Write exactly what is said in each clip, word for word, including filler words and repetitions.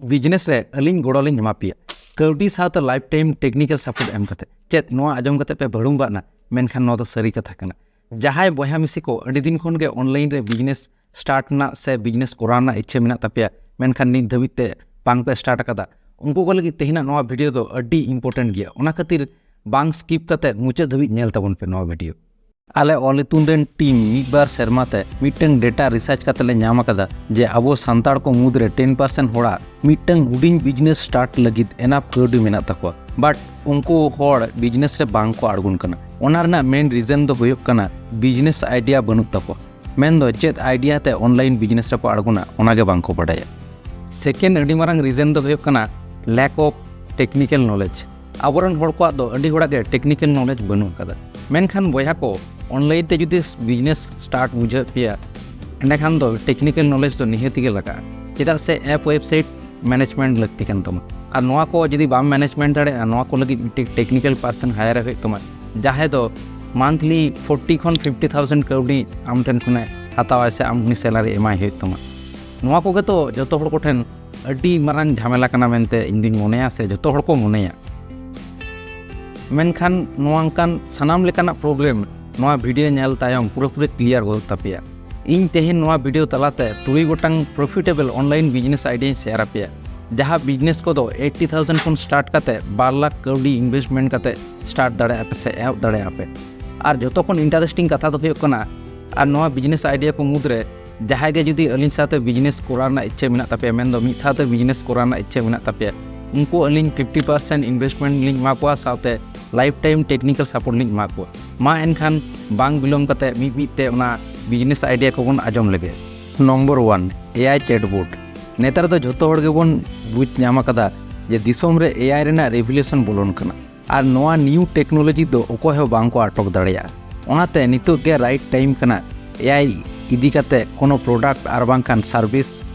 Business ᱨᱮ ᱟᱹᱞᱤᱧ ᱜᱚᱲᱚ ᱞᱤᱧ ᱮᱢᱟ ᱯᱮᱭᱟ, ᱠᱟᱹᱣᱰᱤ ᱥᱟᱶᱛᱮ ᱞᱟᱭᱤᱯᱷ ᱴᱟᱭᱤᱢ ᱴᱮᱠᱱᱤᱠᱮᱞ ᱥᱟᱯᱳᱨᱴ ᱮᱢ ᱠᱟᱛᱮ᱾ ᱪᱮᱫ ᱱᱚᱣᱟ ᱟᱸᱡᱚᱢ ᱠᱟᱛᱮ ᱯᱮ ᱵᱷᱟᱹᱲᱩᱢ ᱵᱟᱜ ᱱᱟ? ᱢᱮᱱᱠᱷᱟᱱ ᱱᱚᱣᱟ ᱫᱚ ᱥᱟᱹᱨᱤ ᱠᱟᱛᱷᱟ ᱠᱟᱱᱟ᱾ ᱡᱟᱦᱟᱸᱭ ᱵᱚᱭᱦᱟ ᱢᱤᱥᱤ ᱠᱚ ᱟᱹᱰᱤ ᱫᱤᱱ ᱠᱷᱚᱱ ᱜᱮ ᱚᱱᱞᱟᱭᱤᱱ ᱨᱮ ᱵᱤᱡᱽᱱᱮᱥ ᱥᱴᱟᱨᱴ ᱨᱮᱱᱟᱜ ᱥᱮ ᱵᱤᱡᱽᱱᱮᱥ ᱠᱚᱨᱟᱣ ᱨᱮᱱᱟᱜ ᱤᱪᱪᱷᱟᱹ ᱢᱮᱱᱟᱜ ᱛᱟᱯᱮᱭᱟ, ᱢᱮᱱᱠᱷᱟᱱ ᱱᱤᱛ ᱫᱷᱟᱹᱵᱤᱡ ᱛᱮ ᱵᱟᱝ ᱯᱮ ᱥᱴᱟᱨᱴ ᱟᱠᱟᱫᱟ, ᱩᱱᱠᱩ ᱠᱚ ᱞᱟᱹᱜᱤᱫ ᱛᱮᱦᱮᱧᱟᱜ ᱱᱚᱣᱟ ᱵᱷᱤᱰᱤᱭᱳ ᱫᱚ ᱟᱹᱰᱤ ᱤᱢᱯᱚᱨᱴᱮᱱᱴ ᱜᱮᱭᱟ᱾ ᱚᱱᱟ ᱠᱷᱟᱹᱛᱤᱨ ᱵᱟᱝ ᱥᱠᱤᱯ ᱠᱟᱛᱮ ᱢᱩᱪᱟᱹᱫ ᱫᱷᱟᱹᱵᱤᱡ ᱧᱮᱞ ᱛᱟᱵᱚᱱ ᱯᱮ ᱱᱚᱣᱟ ᱵᱷᱤᱰᱤᱭᱳ᱾ ᱟᱞᱮ ᱚᱞ ᱤᱛᱩᱱ ᱨᱮᱱ ᱴᱤᱢ ᱢᱤᱫ ᱵᱟᱨ ᱥᱮᱨᱢᱟ ᱛᱮ ᱢᱤᱫᱴᱟᱝ ᱰᱮᱴᱟ ᱨᱤᱥᱟᱨᱪ ᱠᱟᱛᱮ ᱞᱮ ᱧᱟᱢ ᱟᱠᱟᱫᱟ ᱡᱮ ᱟᱵᱚ ᱥᱟᱱᱛᱟᱲ ᱠᱚ ᱢᱩᱫᱽᱨᱮ ᱴᱮᱱ ᱯᱟᱨᱥᱮᱱᱴ ᱦᱚᱲᱟᱜ ᱢᱤᱫᱴᱟᱝ ᱦᱩᱰᱤᱧ ᱵᱤᱡᱽᱱᱮᱥ ᱥᱴᱟᱨᱴ ᱞᱟᱹᱜᱤᱫ ᱮᱱᱟᱯ ᱠᱟᱹᱣᱰᱤ ᱢᱮᱱᱟᱜ ᱛᱟᱠᱚᱣᱟ, ᱵᱟᱴ ᱩᱱᱠᱩ ᱦᱚᱲ ᱵᱤᱡᱽᱱᱮᱥ ᱨᱮ ᱵᱟᱝ ᱠᱚ ᱟᱬᱜᱚᱱ ᱠᱟᱱᱟ᱾ ᱚᱱᱟ ᱨᱮᱱᱟᱜ ᱢᱮᱱ ᱨᱤᱡᱚᱱ ᱫᱚ ᱦᱩᱭᱩᱜ ᱠᱟᱱᱟ ᱵᱤᱡᱽᱱᱮᱥ ᱟᱭᱰᱤᱭᱟ ᱵᱟᱹᱱᱩᱜ ᱛᱟᱠᱚᱣᱟ, ᱢᱮᱱᱫᱚ ᱪᱮᱫ ᱟᱭᱰᱤᱭᱟ ᱛᱮ ᱚᱱᱞᱟᱭᱤᱱ ᱵᱤᱡᱽᱱᱮᱥ ᱨᱮᱠᱚ ᱟᱬᱜᱚᱱᱟ ᱚᱱᱟ ᱜᱮ ᱵᱟᱝ ᱠᱚ ᱵᱟᱰᱟᱭᱟ᱾ ᱥᱮᱠᱮᱱᱰ ᱟᱹᱰᱤ ᱢᱟᱨᱟᱝ ᱨᱤᱡᱚᱱ ᱫᱚ ᱦᱩᱭᱩᱜ ᱠᱟᱱᱟ ᱞᱮᱠ ᱚᱯᱷ ᱴᱮᱠᱱᱤᱠᱮᱞ ᱱᱚᱞᱮᱡᱽ᱾ ᱟᱵᱚᱨᱮᱱ ᱦᱚᱲ ᱠᱚᱣᱟᱜ ᱫᱚ ᱟᱹᱰᱤ ᱦᱚᱲᱟᱜ ᱜᱮ ᱴᱮᱠᱱᱤᱠᱮᱞ ᱱᱚᱞᱮᱡᱽ ᱵᱟᱹᱱᱩᱜ ᱟᱠᱟᱫᱟ᱾ ᱢᱮᱱᱠᱷᱟᱱ ᱵᱚᱭᱦᱟ ᱠᱚ, ᱚᱱᱞᱟᱭᱤᱱ ᱛᱮ ᱡᱩᱫᱤ ᱵᱤᱡᱽᱱᱮᱥ ᱥᱴᱟᱨᱴ ᱵᱩᱡᱷᱟᱹᱣ ᱯᱮᱭᱟ, ᱮᱸᱰᱮᱠᱷᱟᱱ ᱫᱚ ᱴᱮᱠᱱᱤᱠᱮᱞ ᱱᱚᱞᱮᱡᱽ ᱫᱚ ᱱᱤᱦᱟᱹᱛ ᱜᱮ ᱞᱟᱜᱟᱜᱼᱟ᱾ ᱪᱮᱫᱟᱜ ᱥᱮ ᱮᱯ ᱣᱮᱵᱥᱟᱭᱤᱴ ᱢᱮᱱᱮᱡᱽᱢᱮᱱᱴ ᱞᱟᱹᱠᱛᱤ ᱠᱟᱱ ᱛᱟᱢᱟ, ᱟᱨ ᱱᱚᱣᱟ ᱠᱚ ᱡᱩᱫᱤ ᱵᱟᱢ ᱢᱮᱱᱮᱡᱽᱢᱮᱱᱴ ᱫᱟᱲᱮᱭᱟᱜᱼᱟ, ᱱᱚᱣᱟ ᱠᱚ ᱞᱟᱹᱜᱤᱫ ᱢᱤᱫᱴᱤᱡ ᱴᱮᱠᱱᱤᱠᱮᱞ ᱯᱟᱨᱥᱚᱱ ᱦᱟᱭᱟᱨ ᱦᱩᱭᱩᱜ ᱛᱟᱢᱟ, ᱡᱟᱦᱟᱸᱭ ᱫᱚ ᱢᱟᱱᱛᱷᱞᱤ ᱯᱷᱳᱨᱴᱤ ᱠᱷᱚᱱ ᱯᱷᱤᱯᱴᱤ ᱛᱷᱟᱣᱡᱮᱱᱰ ᱠᱟᱹᱣᱰᱤ ᱟᱢ ᱴᱷᱮᱱ ᱠᱷᱚᱱᱮ ᱦᱟᱛᱟᱣᱟᱭ ᱥᱮ ᱟᱢ ᱩᱱᱤ ᱥᱮᱞᱟᱨᱤ ᱮᱢᱟᱭ ᱦᱩᱭᱩᱜ ᱛᱟᱢᱟ᱾ ᱱᱚᱣᱟ ᱠᱚᱜᱮ ᱛᱚ ᱡᱚᱛᱚ ᱦᱚᱲ ᱠᱚᱴᱷᱮᱱ ᱟᱹᱰᱤ ᱢᱟᱨᱟᱝ ᱡᱷᱟᱢᱮᱞᱟ ᱠᱟᱱᱟ ᱢᱮᱱᱛᱮ ᱤᱧ ᱫᱩᱧ ᱢᱚᱱᱮᱭᱟ, ᱥᱮ ᱡᱚᱛᱚ ᱦᱚᱲ ᱠᱚ ᱢᱚᱱᱮᱭᱟ᱾ ᱢᱮᱱᱠᱷᱟᱱ ᱱᱚᱣᱟ ᱚᱱᱠᱟᱱ ᱥᱟᱱᱟᱢ ᱞᱮᱠᱟᱱᱟᱜ ᱯᱨᱚᱵᱞᱮᱢ ᱱᱚᱣᱟ ᱵᱷᱤᱰᱤᱭᱳ ᱧᱮᱞ ᱛᱟᱭᱚᱢ ᱯᱩᱨᱟᱹᱯᱩᱨᱤ ᱠᱞᱤᱭᱟᱨ ᱜᱚᱫᱚᱜ ᱛᱟᱯᱮᱭᱟ᱾ ᱤᱧ ᱛᱮᱦᱮᱧ ᱱᱚᱣᱟ ᱵᱷᱤᱰᱤᱭᱳ ᱛᱟᱞᱟᱛᱮ ᱛᱩᱨᱩᱭ ᱜᱚᱴᱟᱝ ᱯᱨᱚᱯᱷᱤᱴᱮᱵᱚᱞ ᱚᱱᱞᱟᱭᱤᱱ ᱵᱤᱡᱽᱱᱮᱥ ᱟᱭᱰᱤᱭᱟᱧ ᱥᱮᱭᱟᱨ ᱟᱯᱮᱭᱟ, ᱡᱟᱦᱟᱸ ᱵᱤᱡᱽᱱᱮᱥ ᱠᱚᱫᱚ ᱮᱭᱤᱴᱴᱤ ᱛᱷᱟᱣᱡᱮᱱᱰ ᱠᱷᱚᱱ ᱥᱴᱟᱨᱴ ᱠᱟᱛᱮ ᱵᱟᱨ ᱞᱟᱠᱷ ᱠᱟᱹᱣᱰᱤ ᱤᱱᱵᱷᱮᱥᱴᱢᱮᱱᱴ ᱠᱟᱛᱮ ᱥᱴᱟᱨᱴ ᱫᱟᱲᱮᱭᱟᱜᱼᱟ ᱯᱮ ᱥᱮ ᱮᱦᱚᱵ ᱫᱟᱲᱮᱭᱟᱜᱼᱟ ᱯᱮ᱾ ᱟᱨ ᱡᱚᱛᱚ ᱠᱷᱚᱱ ᱤᱱᱴᱟᱨᱮᱥᱴᱤᱝ ᱠᱟᱛᱷᱟ ᱫᱚ ᱦᱩᱭᱩᱜ ᱠᱟᱱᱟ, ᱟᱨ ᱱᱚᱣᱟ ᱵᱤᱡᱽᱱᱮᱥ ᱟᱭᱰᱤᱭᱟ ᱠᱚ ᱢᱩᱫᱽᱨᱮ ᱡᱟᱦᱟᱸᱭ ᱜᱮ ᱡᱩᱫᱤ ᱟᱹᱞᱤᱧ ᱥᱟᱶᱛᱮ ᱵᱤᱡᱽᱱᱮᱥ ᱠᱚᱨᱟᱣ ᱨᱮᱱᱟᱜ ᱤᱪᱪᱷᱟᱹ ᱢᱮᱱᱟᱜ ᱛᱟᱯᱮᱭᱟ, ᱢᱮᱱᱫᱚ ᱢᱤᱫ ᱥᱟᱶᱛᱮ ᱵᱤᱡᱽᱱᱮᱥ ᱠᱚᱨᱟᱣ ᱨᱮᱱᱟᱜ ᱤᱪᱪᱷᱟᱹ ᱢᱮᱱᱟᱜ ᱛᱟᱯᱮᱭᱟ, ᱩᱱᱠᱩ ᱟᱹᱞᱤᱧ ᱯᱷᱤᱯᱴᱤ ᱯᱟᱨᱥᱮᱱᱴ ᱤᱱᱵᱷᱮᱥᱴᱢᱮᱱᱴ ᱞᱤᱧ ᱮᱢᱟ ᱠᱚᱣᱟ, ᱥᱟᱶᱛᱮ ᱞᱟᱭᱤᱯᱷ ᱴᱟᱭᱤᱢ ᱴᱮᱠᱱᱤᱠᱮᱞ ᱥᱟᱯᱳᱨᱴ ᱞᱤᱧ ᱮᱢᱟ ᱠᱚᱣᱟ᱾ ᱢᱟ ᱮᱱᱠᱷᱟᱱ ᱵᱟᱝ ᱵᱤᱞᱚᱢ ᱠᱟᱛᱮ ᱢᱤᱫ ᱢᱤᱫ ᱛᱮ ᱚᱱᱟ ᱵᱤᱡᱽᱱᱮᱥ ᱟᱭᱰᱤᱭᱟ ᱠᱚᱵᱚᱱ ᱟᱸᱡᱚᱢ ᱞᱮᱜᱮ᱾ ᱱᱚᱢᱵᱚᱨ ᱚᱣᱟᱱ, ᱮ ᱟᱭ ᱪᱮᱴᱵᱚᱴ᱾ ᱱᱮᱛᱟᱨ ᱫᱚ ᱡᱷᱚᱛᱚ ᱦᱚᱲ ᱜᱮᱵᱚᱱ ᱵᱩᱡᱽ ᱧᱟᱢ ᱟᱠᱟᱫᱟ ᱡᱮ ᱫᱤᱥᱚᱢ ᱨᱮ ᱮ ᱟᱭ ᱨᱮᱱᱟᱜ ᱨᱮᱵᱷᱩᱞᱩᱥᱚᱱ ᱵᱚᱞᱚᱱ ᱠᱟᱱᱟ, ᱟᱨ ᱱᱚᱣᱟ ᱱᱤᱭᱩ ᱴᱮᱠᱱᱳᱞᱚᱡᱤ ᱫᱚ ᱚᱠᱚᱭ ᱦᱚᱸ ᱵᱟᱝ ᱠᱚ ᱟᱴᱚᱠ ᱫᱟᱲᱮᱭᱟᱜᱼᱟ᱾ ᱚᱱᱟᱛᱮ ᱱᱤᱛᱚᱜ ᱜᱮ ᱨᱟᱭᱤᱴ ᱴᱟᱭᱤᱢ ᱠᱟᱱᱟ ᱮ ᱟᱭ ᱤᱫᱤ ᱠᱟᱛᱮ ᱠᱳᱱᱳ ᱯᱨᱚᱰᱟᱠᱴ ᱟᱨ ᱵᱟᱝᱠᱷᱟᱱ ᱥᱟᱨᱵᱷᱤᱥ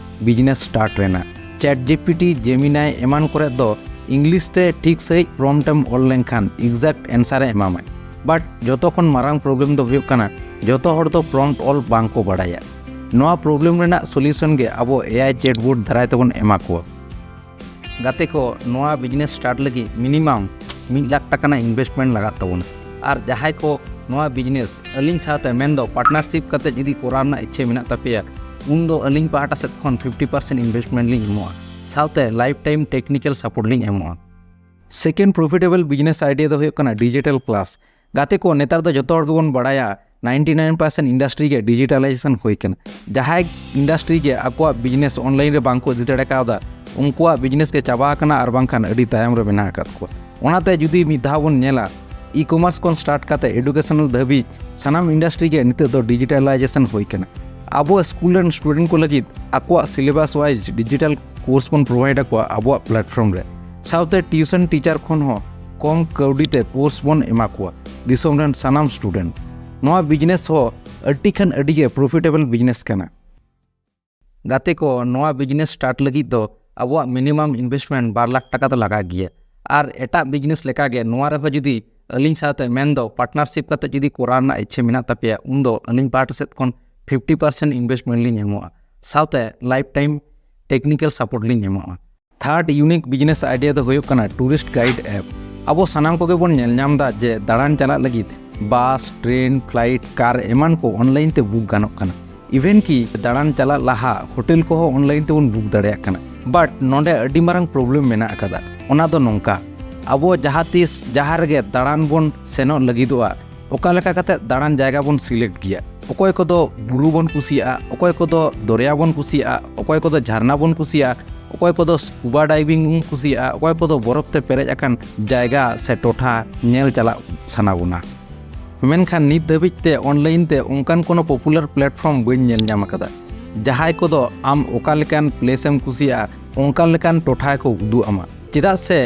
ᱵᱤᱡᱽᱱᱮᱥ ᱥᱴᱟᱨᱴ ᱨᱮᱱᱟᱜ᱾ ᱪᱮᱴ ᱡᱤᱯᱤᱴᱤ, ᱡᱮᱢᱤᱱᱟᱭ ᱮᱢᱟᱱ ᱠᱚᱨᱮ ᱫᱚ ᱤᱝᱞᱤᱥ ᱛᱮ ᱴᱷᱤᱠ ᱥᱟᱺᱦᱤᱡ ᱯᱨᱚᱢᱯᱴ ᱮᱢ ᱚᱞ ᱞᱮᱱᱠᱷᱟᱱ ᱮᱠᱡᱮᱠᱴ ᱮᱱᱥᱟᱨ ᱮ ᱮᱢᱟᱢᱟᱭ᱾ ᱵᱟᱴ ᱡᱚᱛᱚ ᱠᱷᱚᱱ ᱢᱟᱨᱟᱝ ᱯᱨᱚᱵᱞᱮᱢ ᱫᱚ ᱦᱩᱭᱩᱜ ᱠᱟᱱᱟ, ᱡᱚᱛᱚ ᱦᱚᱲ ᱫᱚ ᱯᱨᱚᱢᱯᱴ ᱚᱞ ᱵᱟᱝ ᱠᱚ ᱵᱟᱲᱟᱭᱟ᱾ ᱱᱚᱣᱟ ᱯᱨᱚᱵᱞᱮᱢ ᱨᱮᱱᱟᱜ ᱥᱚᱞᱤᱭᱩᱥᱚᱱ ᱜᱮ ᱟᱵᱚ ᱮ ᱟᱭ ᱪᱮᱴᱵᱚᱴ ᱫᱟᱨᱟᱭ ᱛᱮᱵᱚᱱ ᱮᱢᱟ ᱠᱚᱣᱟ᱾ ᱜᱟᱛᱮ ᱠᱚ, ᱱᱚᱣᱟ ᱵᱤᱡᱽᱱᱮᱥ ᱥᱴᱟᱨᱴ ᱞᱟᱹᱜᱤᱫ ᱢᱤᱱᱤᱢᱟᱢ ᱢᱤᱫ ᱞᱟᱠᱷ ᱴᱟᱠᱟ ᱨᱮᱱᱟᱜ ᱤᱱᱵᱷᱮᱥᱴᱢᱮᱱᱴ ᱞᱟᱜᱟᱜ ᱛᱟᱵᱚᱱᱟ᱾ ᱟᱨ ᱡᱟᱦᱟᱸᱭ ᱠᱚ ᱱᱚᱣᱟ ᱵᱤᱡᱽᱱᱮᱥ ᱟᱹᱞᱤᱧ ᱥᱟᱶᱛᱮ, ᱢᱮᱱᱫᱚ ᱯᱟᱨᱴᱱᱟᱨᱥᱤᱯ ᱠᱟᱛᱮ ᱡᱩᱫᱤ ᱠᱚᱨᱟᱣ ᱨᱮᱱᱟᱜ ᱤᱪᱪᱷᱟᱹ ᱢᱮᱱᱟᱜ ᱛᱟᱯᱮᱭᱟ, ᱩᱱᱫᱚ ᱟᱹᱞᱤᱧ ᱯᱟᱦᱴᱟ ᱥᱮᱫ ᱠᱷᱚᱱ ᱯᱷᱤᱯᱴᱤ ᱯᱟᱨᱥᱮᱱᱴ ᱤᱱᱵᱷᱮᱥᱴᱢᱮᱱᱴ ᱞᱤᱧ ᱮᱢᱚᱜᱼᱟ, ᱥᱟᱶᱛᱮ ᱞᱟᱭᱤᱯᱷ ᱴᱟᱭᱤᱢ ᱴᱮᱠᱱᱤᱠᱮᱞ ᱥᱟᱯᱳᱨᱴ ᱞᱤᱧ ᱮᱢᱚᱜᱼᱟ᱾ ᱥᱮᱠᱮᱱᱰ ᱯᱨᱚᱯᱷᱤᱴᱮᱵᱚᱞ ᱵᱤᱡᱽᱱᱮᱥ ᱟᱭᱰᱤᱭᱟ ᱫᱚ ᱦᱩᱭᱩᱜ ᱠᱟᱱᱟ ᱰᱤᱡᱤᱴᱟᱞ ᱠᱞᱟᱥ᱾ ᱜᱟᱛᱮ ᱠᱚ, ᱱᱮᱛᱟᱨ ᱫᱚ ᱡᱚᱛᱚ ᱦᱚᱲ ᱜᱮᱵᱚᱱ ᱵᱟᱲᱟᱭᱟ, ᱱᱟᱭᱤᱱᱴᱤ ᱱᱟᱭᱤᱱ ᱯᱟᱨᱥᱮᱱᱴ ᱤᱱᱰᱟᱥᱴᱨᱤ ᱜᱮ ᱰᱤᱡᱤᱴᱟᱞᱟᱭᱡᱮᱥᱚᱱ ᱦᱩᱭ ᱠᱟᱱᱟ᱾ ᱡᱟᱦᱟᱸᱭ ᱤᱱᱰᱟᱥᱴᱨᱤ ᱜᱮ ᱟᱠᱚᱣᱟᱜ ᱵᱤᱡᱽᱱᱮᱥ ᱚᱱᱞᱟᱭᱤᱱ ᱨᱮ ᱵᱟᱝ ᱠᱚ ᱤᱫᱤ ᱫᱟᱲᱮ ᱠᱟᱣᱫᱟ, ᱩᱱᱠᱩᱣᱟᱜ ᱵᱤᱡᱽᱱᱮᱥ ᱜᱮ ᱪᱟᱵᱟ ᱟᱠᱟᱱᱟ ᱟᱨ ᱵᱟᱝᱠᱷᱟᱱ ᱟᱹᱰᱤ ᱛᱟᱭᱚᱢ ᱨᱮ ᱢᱮᱱᱟᱜ ᱟᱠᱟᱫ ᱠᱚᱣᱟ᱾ ᱚᱱᱟᱛᱮ ᱡᱩᱫᱤ ᱢᱤᱫ ᱫᱷᱟᱣ ᱵᱚᱱ ᱧᱮᱞᱟ, ᱤ-ᱠᱚᱢᱟᱨᱥ ᱠᱷᱚᱱ ᱥᱴᱟᱨᱴ ᱠᱟᱛᱮ ᱮᱰᱩᱠᱮᱥᱚᱱᱟᱞ ᱫᱷᱟᱹᱵᱤᱡ ᱥᱟᱱᱟᱢ ᱤᱱᱰᱟᱥᱴᱨᱤ ᱜᱮ ᱱᱤᱛᱚᱜ ᱫᱚ ᱰᱤᱡᱤᱴᱟᱞᱟᱭᱡᱮᱥᱚᱱ ᱦᱩᱭ ᱠᱟᱱᱟ᱾ ᱟᱵᱚ ᱥᱠᱩᱞ ᱨᱮᱱ ᱥᱴᱩᱰᱮᱱᱴ ᱠᱚ ᱞᱟᱹᱜᱤᱫ ᱟᱠᱚᱣᱟᱜ ᱥᱤᱞᱮᱵᱟᱥ ᱣᱟᱭᱤᱡᱽ ᱰᱤᱡᱤᱴᱟᱞ ᱠᱳᱨᱥ ᱵᱚᱱ ᱯᱨᱳᱵᱷᱟᱭᱤᱰ ᱟᱠᱚᱣᱟ ᱟᱵᱚᱣᱟᱜ ᱯᱞᱟᱴᱯᱷᱚᱨᱢ ᱨᱮ᱾ ᱥᱟᱶᱛᱮ ᱴᱤᱭᱩᱥᱚᱱ ᱴᱤᱪᱟᱨ ᱠᱷᱚᱱ ᱦᱚᱸ ᱠᱚᱢ ᱠᱟᱹᱣᱰᱤ ᱛᱮ ᱠᱳᱨᱥ ᱵᱚᱱ ᱮᱢᱟ ᱠᱚᱣᱟ ᱫᱤᱥᱚᱢ ᱨᱮᱱ ᱥᱟᱱᱟᱢ ᱥᱴᱩᱰᱮᱱᱴ᱾ ᱱᱚᱣᱟ ᱵᱤᱡᱽᱱᱮᱥ ᱦᱚᱸ ᱟᱹᱰᱤ ᱠᱷᱟᱱ ᱟᱹᱰᱤ ᱜᱮ ᱯᱨᱚᱯᱷᱤᱴᱮᱵᱚᱞ ᱵᱤᱡᱽᱱᱮᱥ ᱠᱟᱱᱟ᱾ ᱜᱟᱛᱮ ᱠᱚ, ᱱᱚᱣᱟ ᱵᱤᱡᱽᱱᱮᱥ ᱥᱴᱟᱨᱴ ᱞᱟᱹᱜᱤᱫ ᱫᱚ ᱟᱵᱚᱣᱟᱜ ᱢᱤᱱᱤᱢᱟᱢ ᱤᱱᱵᱷᱮᱥᱴᱢᱮᱱᱴ ᱵᱟᱨ ᱞᱟᱠᱷ ᱴᱟᱠᱟ ᱫᱚ ᱞᱟᱜᱟᱜ ᱜᱮᱭᱟ᱾ ᱟᱨ ᱮᱴᱟᱜ ᱵᱤᱡᱽᱱᱮᱥ ᱞᱮᱠᱟᱜᱮ ᱱᱚᱣᱟ ᱨᱮᱦᱚᱸ ᱡᱩᱫᱤ ᱟᱹᱞᱤᱧ ᱥᱟᱶᱛᱮ, ᱢᱮᱱᱫᱚ ᱯᱟᱨᱴᱱᱟᱨᱥᱤᱯ ᱠᱟᱛᱮ ᱡᱩᱫᱤ ᱠᱚᱨᱟᱣ ᱨᱮᱱᱟᱜ ᱤᱪᱪᱷᱟᱹ ᱢᱮᱱᱟᱜ ᱛᱟᱯᱮᱭᱟ, ᱩᱱᱫᱚ ᱟᱹᱞᱤᱧ ᱯᱟᱦᱴᱟ ᱥᱮᱫ ᱠᱷᱚᱱ ᱯᱷᱤᱯᱴᱤ ᱯᱟᱨᱥᱮᱱᱴ ᱤᱱᱵᱷᱮᱥᱴᱢᱮᱱᱴ ᱞᱤᱧ ᱮᱢᱚᱜᱼᱟ, ᱥᱟᱶᱛᱮ ᱞᱟᱭᱤᱯᱷ ᱴᱟᱭᱤᱢ ᱴᱮᱠᱱᱤᱠᱮᱞ ᱥᱟᱯᱳᱨᱴ ᱞᱤᱧ ᱮᱢᱚᱜᱼᱟ᱾ ᱛᱷᱟᱨᱰ ᱤᱭᱩᱱᱤᱠ ᱵᱤᱡᱽᱱᱮᱥ ᱟᱭᱰᱤᱭᱟ ᱫᱚ ᱦᱩᱭᱩᱜ ᱠᱟᱱᱟ ᱴᱩᱨᱤᱥᱴ ᱜᱟᱭᱤᱰ ᱮᱯ᱾ ᱟᱵᱚ ᱥᱟᱱᱟᱢ ᱠᱚᱜᱮ ᱵᱚᱱ ᱧᱮᱞ ᱧᱟᱢ ᱮᱫᱟ ᱡᱮ ᱫᱟᱬᱟᱱ ᱪᱟᱞᱟᱜ ᱞᱟᱹᱜᱤᱫ ᱵᱟᱥ, ᱴᱨᱮᱱ, ᱯᱷᱞᱟᱭᱤᱴ, ᱠᱟᱨ ᱮᱢᱟᱱ ᱠᱚ ᱚᱱᱞᱟᱭᱤᱱ ᱛᱮ ᱵᱩᱠ ᱜᱟᱱᱚᱜ ᱠᱟᱱᱟ᱾ ᱤᱵᱷᱮᱱ ᱠᱤ ᱫᱟᱬᱟᱱ ᱪᱟᱞᱟᱜ ᱞᱟᱦᱟ ᱦᱳᱴᱮᱞ ᱠᱚᱦᱚᱸ ᱚᱱᱞᱟᱭᱤᱱ ᱛᱮᱵᱚᱱ ᱵᱩᱠ ᱫᱟᱲᱮᱭᱟᱜ ᱠᱟᱱᱟ᱾ ᱵᱟᱴ ᱱᱚᱰᱮ ᱟᱹᱰᱤ ᱢᱟᱨᱟᱝ ᱯᱨᱚᱵᱞᱮᱢ ᱢᱮᱱᱟᱜ ᱟᱠᱟᱫᱟ᱾ ᱚᱱᱟ ᱫᱚ ᱱᱚᱝᱠᱟ, ᱟᱵᱚ ᱡᱟᱦᱟᱸ ᱛᱤᱥ ᱡᱟᱦᱟᱸ ᱨᱮᱜᱮ ᱫᱟᱬᱟᱱ ᱵᱚᱱ ᱥᱮᱱᱚᱜ ᱞᱟᱹᱜᱤᱫᱚᱜᱼᱟ, ᱚᱠᱟ ᱞᱮᱠᱟ ᱠᱟᱛᱮ ᱫᱟᱬᱟᱱ ᱡᱟᱭᱜᱟ ᱵᱚᱱ ᱥᱤᱞᱮᱠᱴ ᱜᱮᱭᱟ? ᱚᱠᱚᱭ ᱠᱚᱫᱚ ᱵᱩᱨᱩ ᱵᱚᱱ ᱠᱩᱥᱤᱭᱟᱜᱼᱟ, ᱚᱠᱚᱭ ᱠᱚᱫᱚ ᱫᱚᱨᱭᱟ ᱵᱚᱱ ᱠᱩᱥᱤᱭᱟᱜᱼᱟ, ᱚᱠᱚᱭ ᱠᱚᱫᱚ ᱡᱷᱟᱨᱱᱟ ᱵᱚᱱ ᱠᱩᱥᱤᱭᱟᱜᱼᱟ, ᱚᱠᱚᱭ ᱠᱚᱫᱚ ᱥᱠᱩᱵᱟ ᱰᱟᱭᱵᱷᱤᱝ ᱵᱚᱱ ᱠᱩᱥᱤᱭᱟᱜᱼᱟ, ᱚᱠᱚᱭ ᱠᱚᱫᱚ ᱵᱚᱨᱚᱯᱷ ᱛᱮ ᱯᱮᱨᱮᱡ ᱟᱠᱟᱱ ᱡᱟᱭᱜᱟ ᱥᱮ ᱴᱚᱴᱷᱟ ᱧᱮᱞ ᱪᱟᱞᱟᱜ ᱥᱟᱱᱟ ᱵᱚᱱᱟ᱾ ᱢᱮᱱᱠᱷᱟᱱ ᱱᱤᱛ ᱫᱷᱟᱹᱵᱤᱡ ᱛᱮ ᱚᱱᱞᱟᱭᱤᱱ ᱛᱮ ᱚᱱᱠᱟᱱ ᱠᱳᱱᱳ ᱯᱚᱯᱩᱞᱟᱨ ᱯᱞᱟᱴᱯᱷᱚᱨᱢ ᱵᱟᱹᱧ ᱧᱮᱞ ᱧᱟᱢ ᱟᱠᱟᱫᱟ, ᱡᱟᱦᱟᱸᱭ ᱠᱚᱫᱚ ᱟᱢ ᱚᱠᱟ ᱞᱮᱠᱟᱱ ᱯᱞᱮᱥ ᱮᱢ ᱠᱩᱥᱤᱭᱟᱜᱼᱟ, ᱚᱱᱠᱟ ᱞᱮᱠᱟᱱ ᱴᱚᱴᱷᱟ ᱠᱚ ᱩᱫᱩᱜ ᱟᱢᱟ᱾ ᱪᱮᱫᱟᱜ ᱥᱮ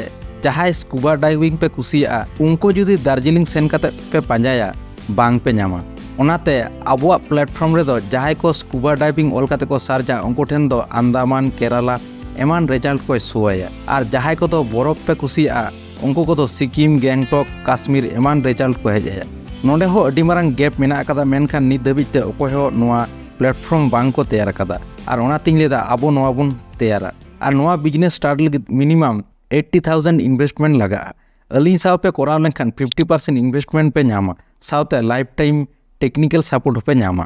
ᱡᱟᱦᱟᱸᱭ ᱥᱠᱩᱵᱟ ᱰᱟᱭᱵᱷᱤᱝ ᱯᱮ ᱠᱩᱥᱤᱭᱟᱜᱼᱟ, ᱩᱱᱠᱩ ᱡᱩᱫᱤ ᱫᱟᱨᱡᱤᱞᱤᱝ ᱥᱮᱱ ᱠᱟᱛᱮ ᱯᱮ ᱯᱟᱸᱡᱟᱭᱟ, ᱵᱟᱝ ᱯᱮ ᱧᱟᱢᱟ᱾ ᱚᱱᱟᱛᱮ ᱟᱵᱚᱣᱟᱜ ᱯᱞᱟᱴᱯᱷᱚᱨᱢ ᱨᱮᱫᱚ ᱡᱟᱦᱟᱸᱭ ᱠᱚ ᱥᱠᱩᱵᱟ ᱰᱟᱭᱵᱷᱤᱝ ᱚᱞ ᱠᱟᱛᱮ ᱠᱚ ᱥᱟᱨᱪᱟ, ᱩᱱᱠᱩ ᱴᱷᱮᱱ ᱫᱚ ᱟᱱᱫᱟᱢᱟᱱ, ᱠᱮᱨᱟᱞᱟ ᱮᱢᱟᱱ ᱨᱮᱡᱟᱞᱴ ᱠᱚᱭ ᱥᱳ ᱟᱭᱟ᱾ ᱟᱨ ᱡᱟᱦᱟᱸᱭ ᱠᱚᱫᱚ ᱵᱚᱨᱚᱯᱷ ᱯᱮ ᱠᱩᱥᱤᱭᱟᱜᱼᱟ, ᱩᱱᱠᱩ ᱠᱚᱫᱚ ᱥᱤᱠᱤᱢ, ᱜᱮᱝᱴᱚᱠ, ᱠᱟᱥᱢᱤᱨ ᱮᱢᱟᱱ ᱨᱮᱡᱟᱞᱴ ᱠᱚ ᱦᱮᱡ ᱟᱭᱟ᱾ ᱱᱚᱰᱮ ᱦᱚᱸ ᱟᱹᱰᱤ ᱢᱟᱨᱟᱝ ᱜᱮᱯ ᱢᱮᱱᱟᱜ ᱟᱠᱟᱫᱟ, ᱢᱮᱱᱠᱷᱟᱱ ᱱᱤᱛ ᱫᱷᱟᱹᱵᱤᱡ ᱛᱮ ᱚᱠᱚᱭ ᱦᱚᱸ ᱱᱚᱣᱟ ᱯᱞᱟᱴᱯᱷᱚᱨᱢ ᱵᱟᱝ ᱠᱚ ᱛᱮᱭᱟᱨ ᱟᱠᱟᱫᱟ᱾ ᱟᱨ ᱚᱱᱟᱛᱤᱧ ᱞᱟᱹᱭᱫᱟ, ᱟᱵᱚ ᱱᱚᱣᱟ ᱵᱚᱱ ᱛᱮᱭᱟᱨᱟ᱾ ᱟᱨ ᱱᱚᱣᱟ business start ᱞᱟᱹᱜᱤᱫ minimum eighty thousand investment ᱞᱟᱜᱟᱜᱼᱟ᱾ ᱟᱹᱞᱤᱧ ᱥᱟᱶ ᱯᱮ ᱠᱚᱨᱟᱣ ᱞᱮᱱᱠᱷᱟᱱ fifty percent investment ᱯᱮ ᱧᱟᱢᱟ, ᱥᱟᱶᱛᱮ life time technical support ᱦᱚᱸᱯᱮ ᱧᱟᱢᱟ᱾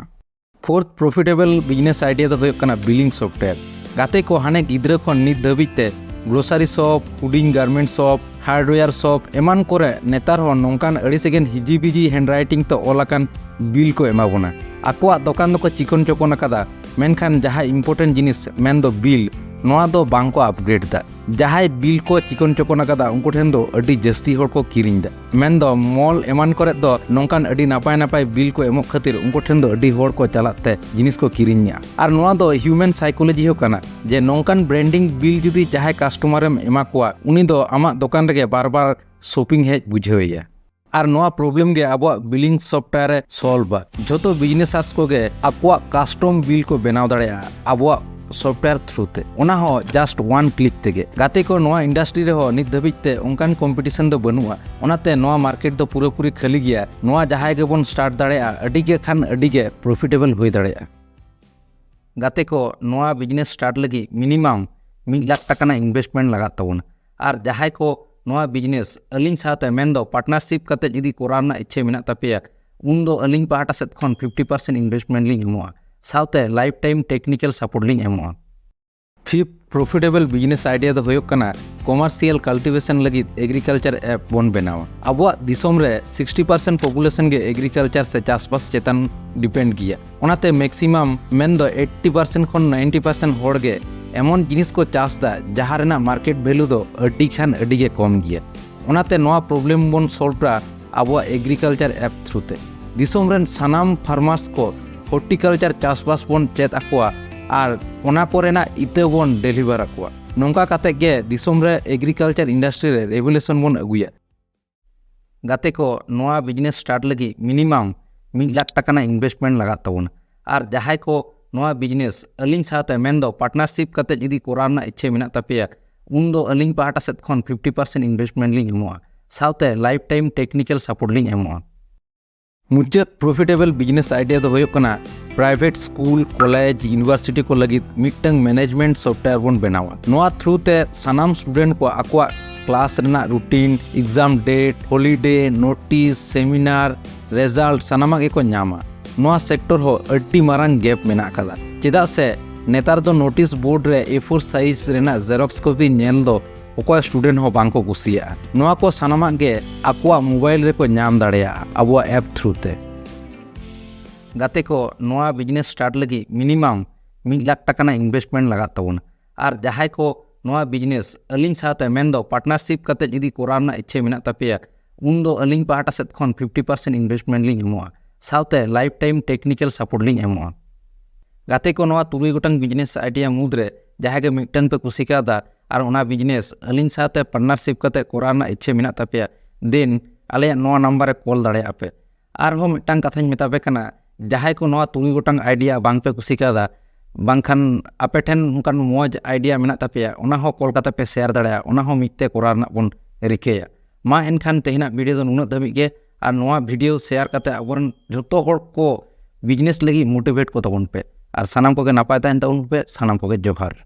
Fourth profitable business idea ᱫᱚ ᱦᱩᱭᱩᱜ ᱠᱟᱱᱟ billing software᱾ ᱜᱟᱛᱮ ᱠᱚ, ᱦᱟᱱᱮ ᱜᱤᱫᱽᱨᱟᱹ ᱠᱷᱚᱱ ᱱᱤᱛ ᱫᱷᱟᱹᱵᱤᱡ ᱛᱮ grocery shop, ᱦᱩᱰᱤᱧ garment shop, hardware shop ᱮᱢᱟᱱ ᱠᱚᱨᱮ ᱱᱮᱛᱟᱨ ᱦᱚᱸ ᱱᱚᱝᱠᱟᱱ ᱟᱹᱲᱤᱥ ᱜᱮ ᱦᱤᱡᱤ ᱵᱤᱡᱤ handwriting ᱛᱮ ᱚᱞ ᱟᱠᱟᱱ bill ᱠᱚ ᱮᱢᱟ ᱵᱚᱱᱟ᱾ ᱟᱠᱚᱣᱟᱜ ᱫᱚᱠᱟᱱ ᱫᱚᱠᱚ ᱪᱤᱠᱚᱱ ᱪᱚᱠᱚᱱ ᱟᱠᱟᱫᱟ, ᱢᱮᱱᱠᱷᱟᱱ ᱡᱟᱦᱟᱸ important ᱡᱤᱱᱤᱥ ᱢᱮᱱᱫᱚ bill, ᱱᱚᱣᱟ ᱫᱚ ᱵᱟᱝ ᱠᱚ upgrade ᱫᱟ᱾ ᱡᱟᱦᱟᱸᱭ bill ᱠᱚ ᱪᱤᱠᱚᱱ ᱪᱚᱠᱚᱱ ᱟᱠᱟᱫᱟ, ᱩᱱᱠᱩ ᱴᱷᱮᱱ ᱫᱚ ᱟᱹᱰᱤ ᱡᱟᱹᱥᱛᱤ ᱦᱚᱲ ᱠᱚ ᱠᱤᱨᱤᱧ ᱫᱟ᱾ ᱢᱮᱱᱫᱚ mall ᱮᱢᱟᱱ ᱠᱚᱨᱮ ᱫᱚ ᱱᱚᱝᱠᱟᱱ ᱟᱹᱰᱤ ᱱᱟᱯᱟᱭ ᱱᱟᱯᱟᱭ bill ᱠᱚ ᱮᱢᱚᱜ ᱠᱷᱟᱹᱛᱤᱨ ᱩᱱᱠᱩ ᱴᱷᱮᱱ ᱫᱚ ᱟᱹᱰᱤ ᱦᱚᱲ ᱠᱚ ᱪᱟᱞᱟᱜ ᱛᱮ ᱡᱤᱱᱤᱥ ᱠᱚ ᱠᱤᱨᱤᱧᱟ᱾ ᱟᱨ ᱱᱚᱣᱟ ᱫᱚ human psychology ᱦᱚᱸ ᱠᱟᱱᱟ, ᱡᱮ ᱱᱚᱝᱠᱟᱱ branding bill ᱡᱩᱫᱤ ᱡᱟᱦᱟᱸᱭ customer ᱮᱢ ᱮᱢᱟ ᱠᱚᱣᱟ, ᱩᱱᱤ ᱫᱚ ᱟᱢᱟᱜ ᱫᱚᱠᱟᱱ ᱨᱮᱜᱮ ᱵᱟᱨ ᱵᱟᱨ shopping ᱦᱮᱡ ᱵᱩᱡᱷᱟᱹᱣᱮᱭᱟ᱾ ᱟᱨ ᱱᱚᱣᱟ problem ᱜᱮ ᱟᱵᱚᱣᱟᱜ billing software ᱮ solve ᱟ᱾ ᱡᱷᱚᱛᱚ businesses ᱠᱚᱜᱮ ᱟᱠᱚᱣᱟᱜ custom bill ᱠᱚ ᱵᱮᱱᱟᱣ ᱫᱟᱲᱮᱭᱟᱜᱼᱟ ᱟᱵᱚᱣᱟᱜ software through ᱛᱮ, ᱚᱱᱟ ᱦᱚᱸ just one click ᱛᱮᱜᱮ᱾ ᱜᱟᱛᱮ ᱠᱚ, ᱱᱚᱣᱟ industry ᱨᱮᱦᱚᱸ ᱱᱤᱛ ᱫᱷᱟᱹᱵᱤᱡ ᱛᱮ ᱚᱱᱠᱟᱱ competition ᱫᱚ ᱵᱟᱹᱱᱩᱜᱼᱟ, ᱚᱱᱟᱛᱮ ᱱᱚᱣᱟ market ᱫᱚ ᱯᱩᱨᱟᱹᱯᱩᱨᱤ ᱠᱷᱟᱹᱞᱤ ᱜᱮᱭᱟ᱾ ᱱᱚᱣᱟ ᱡᱟᱦᱟᱸᱭ ᱜᱮᱵᱚᱱ start ᱫᱟᱲᱮᱭᱟᱜᱼᱟ, ᱟᱹᱰᱤ ᱜᱮ ᱠᱷᱟᱱ ᱟᱹᱰᱤ ᱜᱮ profitable ᱦᱩᱭ ᱫᱟᱲᱮᱭᱟᱜᱼᱟ᱾ ᱜᱟᱛᱮ ᱠᱚ, ᱱᱚᱣᱟ business start ᱞᱟᱹᱜᱤᱫ minimum ᱢᱤᱫ ᱞᱟᱠᱷ ᱴᱟᱠᱟ ᱨᱮᱱᱟᱜ investment ᱞᱟᱜᱟᱜ ᱛᱟᱵᱚᱱᱟ᱾ ᱟᱨ ᱡᱟᱦᱟᱸᱭ ᱠᱚ ᱱᱚᱣᱟ business ᱟᱹᱞᱤᱧ ᱥᱟᱶᱛᱮ, ᱢᱮᱱᱫᱚ partnership ᱠᱟᱛᱮ ᱡᱩᱫᱤ ᱠᱚᱨᱟᱣ ᱨᱮᱱᱟᱜ ᱤᱪᱪᱷᱟᱹ ᱢᱮᱱᱟᱜ ᱛᱟᱯᱮᱭᱟ, ᱩᱱᱫᱚ ᱟᱹᱞᱤᱧ ᱯᱟᱦᱴᱟ ᱥᱮᱫ ᱠᱷᱚᱱ fifty percent investment ᱞᱤᱧ ᱮᱢᱚᱜᱼᱟ, ᱥᱟᱶᱛᱮ life time technical support ᱞᱤᱧ ᱮᱢᱚᱜᱼᱟ᱾ Fifth profitable business idea ᱫᱚ ᱦᱩᱭᱩᱜ ᱠᱟᱱᱟ commercial cultivation ᱞᱟᱹᱜᱤᱫ agriculture app ᱵᱚᱱ ᱵᱮᱱᱟᱣᱟ᱾ ᱟᱵᱚᱣᱟᱜ ᱫᱤᱥᱚᱢ ᱨᱮ sixty percent population ᱜᱮ agriculture ᱥᱮ ᱪᱟᱥᱵᱟᱥ ᱪᱮᱛᱟᱱ depend ᱜᱮᱭᱟ᱾ ᱚᱱᱟᱛᱮ maximum, ᱢᱮᱱᱫᱚ eighty percent ᱠᱷᱚᱱ ninety percent ᱦᱚᱲ ᱜᱮ ᱮᱢᱚᱱ ᱡᱤᱱᱤᱥ ᱠᱚ ᱪᱟᱥ ᱫᱟ, ᱡᱟᱦᱟᱸ ᱨᱮᱱᱟᱜ market value ᱫᱚ ᱟᱹᱰᱤ ᱠᱷᱟᱱ ᱟᱹᱰᱤ ᱜᱮ ᱠᱚᱢ ᱜᱮᱭᱟ᱾ ᱚᱱᱟᱛᱮ ᱱᱚᱣᱟ problem ᱵᱚᱱ solve ᱟ ᱟᱵᱚᱣᱟᱜ agriculture app through ᱛᱮ᱾ ᱫᱤᱥᱚᱢ ᱨᱮᱱ ᱥᱟᱱᱟᱢ farmers ᱠᱚ horticulture ᱪᱟᱥᱵᱟᱥ ᱵᱚᱱ ᱪᱮᱫ ᱟᱠᱚᱣᱟ ᱟᱨ ᱚᱱᱟ ᱠᱚᱨᱮᱱᱟᱜ ᱤᱛᱟᱹ ᱵᱚᱱ deliver ᱟᱠᱚᱣᱟ᱾ ᱱᱚᱝᱠᱟ ᱠᱟᱛᱮ ᱜᱮ ᱫᱤᱥᱚᱢ ᱨᱮ agriculture industry ᱨᱮ revolution ᱵᱚᱱ ᱟᱹᱜᱩᱭᱟ᱾ ᱜᱟᱛᱮ ᱠᱚ, ᱱᱚᱣᱟ business start ᱞᱟᱹᱜᱤᱫ minimum ᱢᱤᱫ ᱞᱟᱠᱷ ᱴᱟᱠᱟ ᱨᱮᱱᱟᱜ investment ᱞᱟᱜᱟᱜ ᱛᱟᱵᱚᱱᱟ᱾ ᱟᱨ ᱡᱟᱦᱟᱸᱭ ᱠᱚ ᱱᱚᱣᱟ business ᱟᱹᱞᱤᱧ ᱥᱟᱶᱛᱮ, ᱢᱮᱱᱫᱚ partnership ᱠᱟᱛᱮ ᱡᱩᱫᱤ ᱠᱚᱨᱟᱣ ᱨᱮᱱᱟᱜ ᱤᱪᱪᱷᱟᱹ ᱢᱮᱱᱟᱜ ᱛᱟᱯᱮᱭᱟ, ᱩᱱᱫᱚ ᱟᱹᱞᱤᱧ ᱯᱟᱦᱴᱟ ᱥᱮᱫ ᱠᱷᱚᱱ fifty percent investment ᱞᱤᱧ ᱮᱢᱚᱜᱼᱟ, ᱥᱟᱶᱛᱮ life time technical support ᱞᱤᱧ ᱮᱢᱚᱜᱼᱟ᱾ ᱢᱩᱪᱟᱹᱫ ᱯᱨᱚᱯᱷᱤᱴᱮᱵᱚᱞ ᱵᱤᱡᱽᱱᱮᱥ ᱟᱭᱰᱤᱭᱟ ᱫᱚ ᱦᱩᱭᱩᱜ ᱠᱟᱱᱟ ᱯᱨᱟᱭᱵᱷᱮᱴ ᱥᱠᱩᱞ, ᱠᱚᱞᱮᱡᱽ, ᱤᱭᱩᱱᱤᱵᱷᱟᱨᱥᱤᱴᱤ ᱠᱚ ᱞᱟᱹᱜᱤᱫ ᱢᱤᱫᱴᱟᱝ ᱢᱮᱱᱮᱡᱽᱢᱮᱱᱴ ᱥᱚᱯᱷᱴᱣᱮᱭᱟᱨ ᱵᱚᱱ ᱵᱮᱱᱟᱣᱟ᱾ ᱱᱚᱣᱟ ᱛᱷᱨᱩ ᱛᱮ ᱥᱟᱱᱟᱢ ᱥᱴᱩᱰᱮᱱᱴ ᱠᱚ ᱟᱠᱚᱣᱟᱜ ᱠᱞᱟᱥ ᱨᱮᱱᱟᱜ routine, exam date, holiday, notice, seminar, result ᱥᱟᱱᱟᱢᱟᱜ ᱜᱮᱠᱚ ᱧᱟᱢᱟ᱾ ᱱᱚᱣᱟ ᱥᱮᱠᱴᱚᱨ ᱦᱚᱸ ᱟᱹᱰᱤ ᱢᱟᱨᱟᱝ ᱜᱮᱯ ᱢᱮᱱᱟᱜ ᱟᱠᱟᱫᱟ, ᱪᱮᱫᱟᱜ ᱥᱮ ᱱᱮᱛᱟᱨ ᱫᱚ ᱱᱳᱴᱤᱥ ᱵᱳᱨᱰ ᱨᱮ ᱮ ᱯᱷᱳᱨ ᱥᱟᱭᱤᱡᱽ ᱨᱮᱱᱟᱜ ᱡᱮᱨᱚᱠᱥ ᱠᱚᱯᱤ ᱧᱮᱞ ᱫᱚ ᱚᱠᱚᱭ ᱥᱴᱩᱰᱮᱱᱴ ᱦᱚᱸ ᱵᱟᱝ ᱠᱚ ᱠᱩᱥᱤᱭᱟᱜᱼᱟ᱾ ᱱᱚᱣᱟ ᱠᱚ ᱥᱟᱱᱟᱢᱟᱜ ᱜᱮ ᱟᱠᱚᱣᱟᱜ ᱢᱳᱵᱟᱭᱤᱞ ᱨᱮᱠᱚ ᱧᱟᱢ ᱫᱟᱲᱮᱭᱟᱜᱼᱟ ᱟᱵᱚᱣᱟᱜ ᱮᱯ ᱛᱷᱨᱩ ᱛᱮ᱾ ᱜᱟᱛᱮ ᱠᱚ, ᱱᱚᱣᱟ ᱵᱤᱡᱽᱱᱮᱥ ᱥᱴᱟᱨᱴ ᱞᱟᱹᱜᱤᱫ ᱢᱤᱱᱤᱢᱟᱢ ᱢᱤᱫ ᱞᱟᱠᱷ ᱴᱟᱠᱟ ᱨᱮᱱᱟᱜ ᱤᱱᱵᱷᱮᱥᱴᱢᱮᱱᱴ ᱞᱟᱜᱟᱜ ᱛᱟᱵᱚᱱᱟ᱾ ᱟᱨ ᱡᱟᱦᱟᱸᱭ ᱠᱚ ᱱᱚᱣᱟ ᱵᱤᱡᱽᱱᱮᱥ ᱟᱹᱞᱤᱧ ᱥᱟᱶᱛᱮ, ᱢᱮᱱᱫᱚ ᱯᱟᱨᱴᱱᱟᱨᱥᱤᱯ ᱠᱟᱛᱮ ᱡᱩᱫᱤ ᱠᱚᱨᱟᱣ ᱨᱮᱱᱟᱜ ᱤᱪᱪᱷᱟᱹ ᱢᱮᱱᱟᱜ ᱛᱟᱯᱮᱭᱟ, ᱩᱱᱫᱚ ᱟᱹᱞᱤᱧ ᱯᱟᱦᱴᱟ ᱥᱮᱫ ᱠᱷᱚᱱ ᱯᱷᱤᱯᱴᱤ ᱯᱟᱨᱥᱮᱱᱴ ᱤᱱᱵᱷᱮᱥᱴᱢᱮᱱᱴ ᱞᱤᱧ ᱮᱢᱚᱜᱼᱟ, ᱥᱟᱶᱛᱮ ᱞᱟᱭᱤᱯᱷ ᱴᱟᱭᱤᱢ ᱴᱮᱠᱱᱤᱠᱮᱞ ᱥᱟᱯᱳᱨᱴ ᱞᱤᱧ ᱮᱢᱚᱜᱼᱟ᱾ ᱜᱟᱛᱮ ᱠᱚ, ᱱᱚᱣᱟ ᱛᱩᱨᱩᱭ ᱜᱚᱴᱟᱝ ᱵᱤᱡᱽᱱᱮᱥ ᱟᱭᱰᱤᱭᱟ ᱢᱩᱫᱽᱨᱮ ᱡᱟᱦᱟᱸᱭ ᱜᱮ ᱢᱤᱫᱴᱟᱝ ᱯᱮ ᱠᱩᱥᱤ ᱠᱟᱣᱫᱟ ᱟᱨ ᱚᱱᱟ ᱵᱤᱡᱽᱱᱮᱥ ᱟᱹᱞᱤᱧ ᱥᱟᱶᱛᱮ ᱯᱟᱨᱴᱱᱟᱨᱥᱤᱯ ᱠᱟᱛᱮ ᱠᱚᱨᱟᱣ ᱨᱮᱱᱟᱜ ᱤᱪᱪᱷᱟᱹ ᱢᱮᱱᱟᱜ ᱛᱟᱯᱮᱭᱟ, ᱫᱮᱱ ᱟᱞᱮᱭᱟᱜ ᱱᱚᱣᱟ ᱱᱟᱢᱵᱟᱨ ᱨᱮ ᱠᱚᱞ ᱫᱟᱲᱮᱭᱟᱜᱼᱟ ᱯᱮ᱾ ᱟᱨᱦᱚᱸ ᱢᱤᱫᱴᱟᱝ ᱠᱟᱛᱷᱟᱧ ᱢᱮᱛᱟ ᱯᱮ ᱠᱟᱱᱟ, ᱡᱟᱦᱟᱸᱭ ᱠᱚ ᱱᱚᱣᱟ ᱛᱩᱨᱩᱭ ᱜᱚᱴᱟᱝ ᱟᱭᱰᱤᱭᱟ ᱵᱟᱝ ᱯᱮ ᱠᱩᱥᱤ ᱠᱟᱣᱫᱟ, ᱵᱟᱝᱠᱷᱟᱱ ᱟᱯᱮ ᱴᱷᱮᱱ ᱚᱱᱠᱟᱱ ᱢᱚᱡᱽ ᱟᱭᱰᱤᱭᱟ ᱢᱮᱱᱟᱜ ᱛᱟᱯᱮᱭᱟ, ᱚᱱᱟ ᱦᱚᱸ ᱠᱚᱞ ᱠᱟᱛᱮ ᱯᱮ ᱥᱮᱭᱟᱨ ᱫᱟᱲᱮᱭᱟᱜᱼᱟ, ᱚᱱᱟ ᱦᱚᱸ ᱢᱤᱫ ᱛᱮ ᱠᱚᱨᱟᱣ ᱨᱮᱱᱟᱜ ᱵᱚᱱ ᱨᱤᱠᱟᱹᱭᱟ᱾ ᱢᱟ ᱮᱱᱠᱷᱟᱱ ᱛᱮᱦᱮᱧᱟᱜ ᱵᱷᱤᱰᱤᱭᱳ ᱫᱚ ᱱᱩᱱᱟᱹᱜ ᱫᱷᱟᱹᱵᱤᱡ ᱜᱮ, ᱟᱨ ᱱᱚᱣᱟ ᱵᱷᱤᱰᱤᱭᱳ ᱥᱮᱭᱟᱨ ᱠᱟᱛᱮ ᱟᱵᱚᱨᱮᱱ ᱡᱷᱚᱛᱚ ᱦᱚᱲ ᱠᱚ ᱵᱤᱡᱽᱱᱮᱥ ᱞᱟᱹᱜᱤᱫ ᱢᱳᱴᱤᱵᱷᱮᱴ ᱠᱚ ᱛᱟᱵᱚᱱ ᱯᱮ, ᱟᱨ ᱥᱟᱱᱟᱢ ᱠᱚᱜᱮ ᱱᱟᱯᱟᱭ ᱛᱟᱦᱮᱱ ᱛᱟᱵᱚᱱ ᱯᱮ, ᱥᱟᱱᱟᱢ ᱠᱚᱜᱮ ᱡᱚᱦᱟᱨ᱾